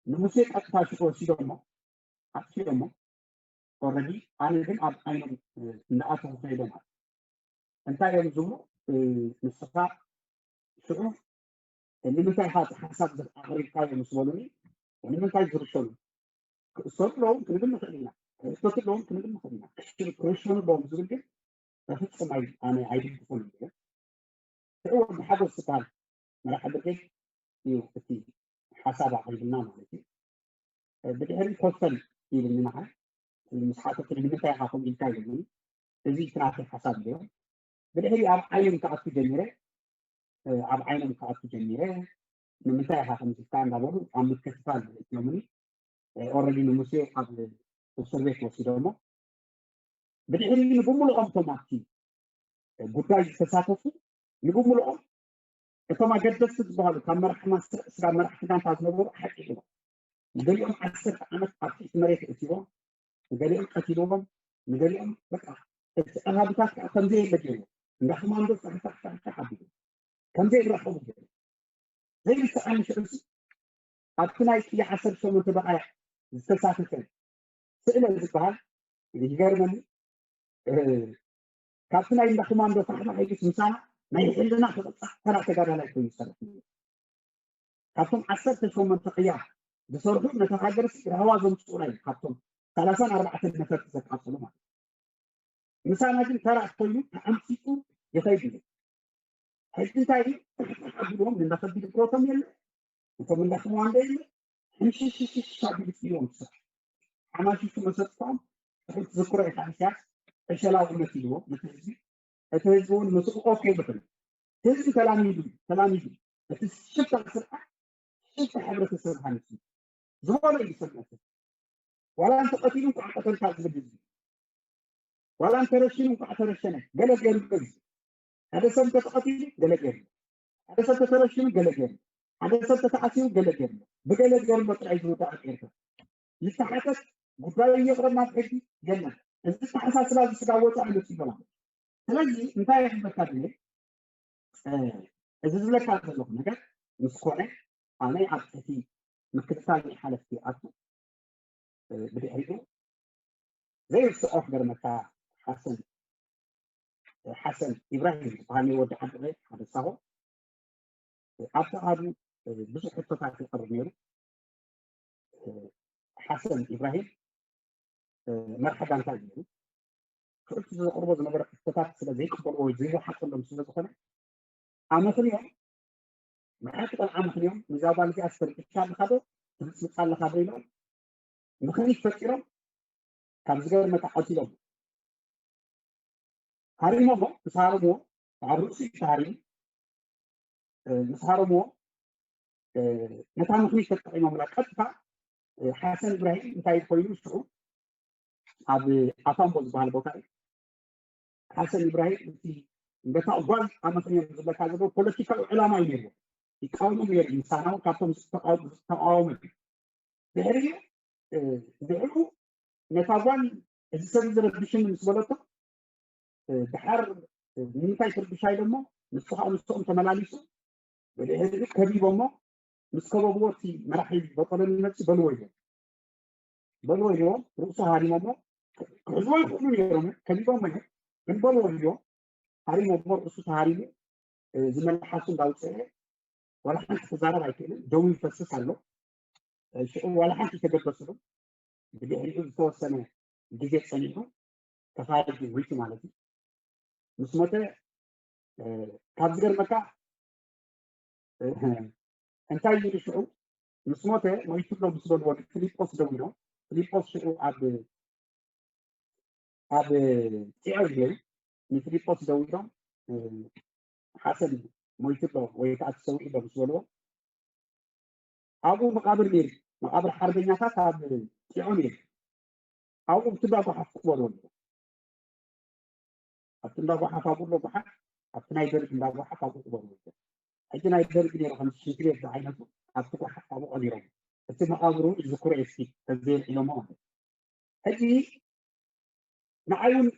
ንሙሴ ቀጥታ ሽዑ ወሲዶሞ ኣጥፊኦሞ። ኦረዲ ኣነ ግን ኣብ ዓይኖም እንዳኣተኹ ከይዶም ኣለ። እንታይ እዮም ዝብሉ? ንስኻ ሽዑ ንምንታይ ኢኻ እቲ ሓሳብ ኣቕሪብካዮ ምስ በሉኒ፣ ንምንታይ ዝርሸኑ ክእሰሩ ኣለዎም ክንብል ንኽእል ኢና፣ ክሕተቱ ኣለዎም ክንብል ንኽእል ኢና። ክሽን ክርሸኑ ኣለዎም ዝብል ግን በፍጹም ኣይ- ኣነ ኣይድግፎን እየ። ሽዑ ወዲ ሓጎስ ዝበሃል መራሒ ብርጌድ እዩ እቲ ሓሳብ ኣቕሪብና ማለት እዩ። ብድሕሪ ኮስተል ኢሉኒ ንዓይ ምስ ሓተትኒ ንምንታይ ኢኻ ከምኡ ኢልካ ኢሉኒ። እዚ እቲ ናተይ ሓሳብ እዩ። ብድሕሪ ኣብ ዓይኖም ክኣቱ ጀሚረ። ኣብ ዓይኖም ክኣቱ ጀሚረ። ንምንታይ ኢኻ ከምዚ ኢልካ እንዳበሉ ኣብ ምክትታል እትዮምኒ። ኦረዲ ንሙሴ ኣብ እስር ቤት ወሲዶሞ። ብድሕሪ ንብምልኦም እቶም ኣብቲ ጉዳይ ዝተሳተፉ ንብምልኦም እቶም ኣገደስቲ ዝበሃሉ ካብ መራሕቲ ማስተር ስጋብ መራሕቲ ጋንታ ዝነበሩ ሓቂቑ ንገሊኦም ዓሰርተ ዓመት ኣብ ትሕቲ መሬት እእትዎም፣ ንገሊኦም ቀቲልዎም፣ ንገሊኦም በቃ እቲ ኣሃዱታት ከዓ ከምዘየለ ገይርዎ እንዳ ኮማንዶ ፋሕፋሕፋሕፋሕ ኣቢሉ ከምዘይራኸቡ ገይሩ ዘይርሰዓኒ ሽዑ ኣብቲ ናይ ቅያ ዓሰርተ ሸሞንተ በቃያ ዝተሳተፈ ስእለ ዝበሃል ይገርመኒ። ካብቲ ናይ እንዳ ኮማንዶ ፋሕፋሕ ኢሉስ ምሳና ናይ ሕልና ክቕፃዕ ተራ ተጋዳላይ ኮይኑ ዝሰርሕ እዩ። ካብቶም ዓሰርተ ሸሞንተ ቅያ ዝሰርሑ ነታ ሃገር ራህዋ ዘምፅኡላ እዩ። ካብቶም ሰላሳን ኣርባዕተን ነፈርቲ ዘቃፅሉ ማለት እዩ። ምሳና ግን ተራ ኮይኑ ተዓምፂፁ ይኸይድ እዩ። ሕጂ እንታይ እዩ? ኣቢልዎም እንዳ ከቢድ ብረቶም የለ እቶም እንዳ ኮማንዶ የለ ሕምሽሽሽሽ ኣቢሉ ፅኢዎም ስራሕ ሓማሽሹ መሰጥቶም ትዝክሮ ኢኻ ኢሳያስ ዕሸላውነት ኢልዎ ነቲ ህዝቢ። እቲ ህዝቢ እውን ምስኡ ኦኬ ይብል። ህዝቢ ተላሚዱ ተላሚዱ እቲ ሽፍታ ስርዓት ሽፍታ ሕብረተሰብ ሃኒሱ ዝበሎ እዩ ዝሰምዐ። ዋላ እንተቐቲሉ እንኳዕ ቀተልካ ዝብል ህዝቢ ዋላ እንተረሽኑ እንኳዕ ተረሸነ ገለ ገይሩ እዩ። ሓደ ሰብ እንተተቐቲሉ ገለ ገይሩ፣ ሓደ ሰብ ተተረሽኑ ገለ ገይሩ፣ ሓደ ሰብ ተተኣሲሩ ገለ ገይሩ፣ ብገለ ገይሩ ጥራይ ዝውዳእ ኤርትራ ዝተሓተት ጉዳዩ ይቕረብ ናብ ሕጊ የለን። እዚ ተሓሳስባ እዚ ስጋ ወፃኢ መፅኡ ማለት እዩ። ስለዚ እንታይ ይሕበካ ድለ እዚ ዝብለካ ዘለኹ ነገር ምስ ኮነ ኣነ ኣብ ትሕቲ ምክትታል ናይ ሓለፍቲ ኣቱ ብድሕሪኡ ዘይርስዖ ክገርመካ ሓሰን ሓሰን ኢብራሂም ዝበሃል ናይ ወዲ ዓድቐ ሓደ ሳሆ ኣብቲ ዓዱ ብዙሕ ሕቶታት ይቐርብ ነይሩ። ሓሰን ኢብራሂም መርሓ ጋንታ እዩ ነይሩ። ክእልቲ ዘቕርቦ ዝነበረ ሕቶታት ስለ ዘይቅበልዎ ወይ ዘይወሓጠሎም ስለ ዝኾነ ኣመኽንዮም መርሓቲ ቆልዓ ኣመኽንዮም ነዛ ጓል እዚኣ ስተርቅሻ ኣለኻ ዶ ትብፅብፃ ኣለኻ ዶ ኢሎም ምኽኒት ፈጢሮም ካብ ዝገርመካ ቀቲሎም ሃሪሞሞ ምስ ሃረምዎ ኣብ ርእሱ እዩ ተሃሪሙ። ምስ ሃረምዎ ነታ ምኽኒት ተጠቒሞምላ ቀጥታ ሓሰን ኢብራሂም እንታይ ኮይኑ ሽዑ ኣብ ኣፋምቦ ዝበሃል ቦታ እዩ ሓሰን ኢብራሂም እቲ በታ ጓል ኣመኽንዮም ዝብለካ ዘለዎ ፖለቲካዊ ዕላማ እዩ ነይርዎ። ይቃወሞም ነይሩ ምሳና እውን ካብቶም ዝተቃወሙ ድሕሪ ድሕሩ ነታ ጓል እዚ ሰብ ዝረብሽኒ ምስ በለቶ ድሓር ንምንታይ ትርብሻ ኢሎሞ፣ ንሱ ከዓ ምስኦም ተመላሊሱ ብድሕሪኡ ከቢቦሞ፣ ምስ ከበብዎ እቲ መራሒ በጦሎኒ መፂ በልዎ ኢሎም በልዎ ኢሎም ርእሱ ሃሪሞሞ። ክሕዝዎ ይኽእሉ ነይሮም፣ ከቢቦሞ እዮም ግን በልዎ ኢሎም ሃሪሞሞ። ርእሱ ተሃሪሙ ዝመልሓሱ እንዳውፅአ ዋላ ሓንቲ ክዛረብ ኣይክእልን፣ ደሙ ይፈስስ ኣሎ። ሽዑ ዋላ ሓንቲ ተገበፅሉ። ብድሕሪኡ ዝተወሰነ ግዜ ፀኒሑ ተፋርጁ ሞይቱ ማለት እዩ። ምስ ሞተ ካብ ዝገርመካ እንታይ ይሉ ሽዑ ምስ ሞተ ሞይቱ ኣሎ ምስ በልዎ ፊሊጶስ ደዊሎም። ፊሊጶስ ሽዑ ኣብ ኣብ ፂዖ ይብለዩ። ንፊሊጶስ ደዊሎም ሓሰን ሞይቱ ኣሎ ወይ ከዓ ተሰዊኡ ኣሎ ምስ በልዎ ኣብኡ መቃብር ነይሩ። መቃብር ሓርበኛታት ኣብ ፂዖ ነይሩ። ኣብኡ ብትንዳጎ ሓፍ ክበሩ ኣለዎ ኣብቲ እንዳ ጓሓፍ ኣብኡ ኣሎ ጓሓፍ ኣብቲ ናይ ደርግ እንዳ ጓሓፍ ኣብኡ ክበሩ። ሕጂ ናይ ደርግ ነይሩ ከም ሽንቲ ቤት ዝዓይነቱ ኣብቲ ጓሓፍ ኣብኡ ቀቢሮም። እቲ መቃብሩ ይዝክሮ እስኪ ተዘየልዒሎሞ ማለት ሕጂ ንዓይ እውን